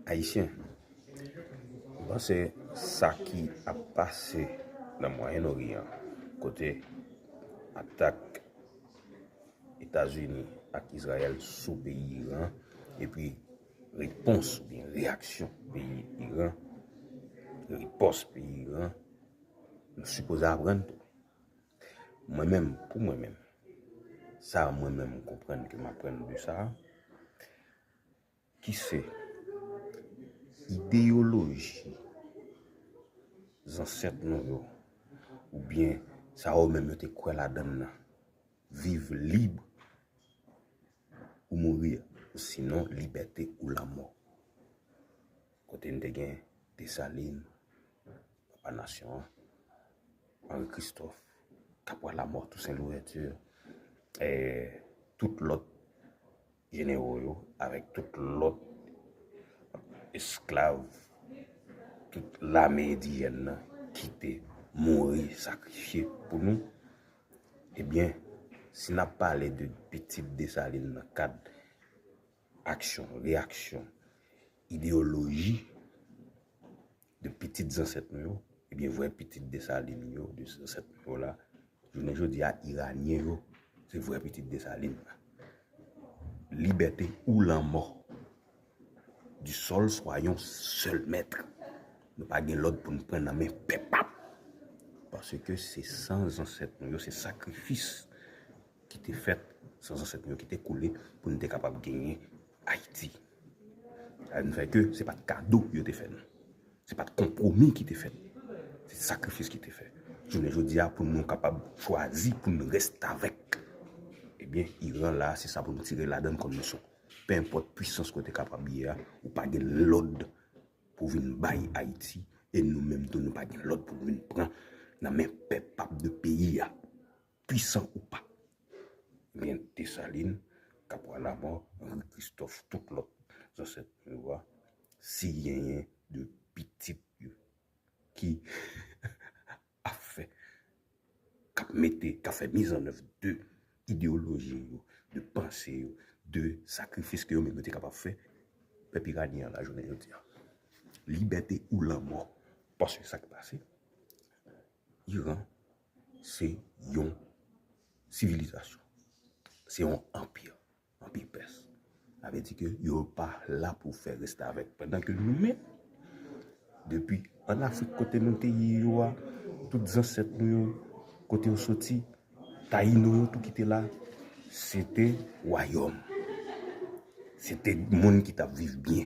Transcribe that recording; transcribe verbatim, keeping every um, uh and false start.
Ayisyen, m panse sa ki ap pase nan Mwayen Oryan, kote atak Etazini ak Izrayèl sou peyi Iran, epi repons oubyen reyaksyon peyi Iran, ripòs peyi Iran, nou sipoze aprann tou. Mwen menm, pou mwen menm, sa mwen menm m konprann ke m aprann de sa, ki se ideyoloji zansèt nou yo, oubyen sa yo menm yo te kwè ladan l nan, viv lib ou mouri, sinon libète ou lanmò. Kote n te gen Desalin, papa nasyon an, Henri Christophe, Kapwa Lamò, Toussaint Louverture, e tout lòt jenero yo, avèk tout lòt esklav, tout lame endijèn nan ki te mouri, sakrifye pou nou. Ebyen, si n ap pale de pitit Desalin nan kad aksyon, reyaksyon, ideyoloji de pitit zansèt nou yo, ebyen, vrè pitit Desalin yo, de zansèt nou yo la, jounen jodi a, Iranyen yo, se vrè pitit Desalin la. Libète ou lanmò. Du sol, soyons seuls maîtres. Nou pa gen lòd pou n pran nan men pèp ap. Paske se san zansèt nou yo, se sakrifis ki te fèt, san zansèt nou yo ki te koule pou n te kapab genyen Ayiti. Sa vin fè ke se pa t kado yo te fè nou. Se pa t konpwomi ki te fèt. Se sakrifis ki te fèt. Jounen jodi a, pou nou kapab chwazi pou n restavèk. Ebyen, Iran la, se sa pou nou tire ladan l kòm leson. Penenpòt pwisans ke w te kapab ye a, ou pa gen lòd pou w vin bay Ayiti, e nou menm tou, nou pa gen lòd pou nou vin pran nan men pèp ap de peyi a, pwisan ou pa. Ebyen, Desalin, Kapwa Lamò, Henri Christophe, tout lòt zansèt nou yo a, si genyen de pitit yo ki ap fè, k ap mete, k ap fè mizannèv de ideyoloji yo, de panse yo, de sakrifis ke yo menm yo te kapab fè, pèp iranyen an la jounen jodi a. Libète ou lanmò. Paske sa k pase, Iran se yon sivilizasyon, se yon anpi, anpi pès. Sa vle di ke yo pa la pou fè restavèk. Pandan ke nou menm, depi an Afrik kote nou te ye yo a, tout zansèt nou yo, kote yo soti, Tayino yo tou ki te la, se te wayòm. Se te moun ki t ap viv byen.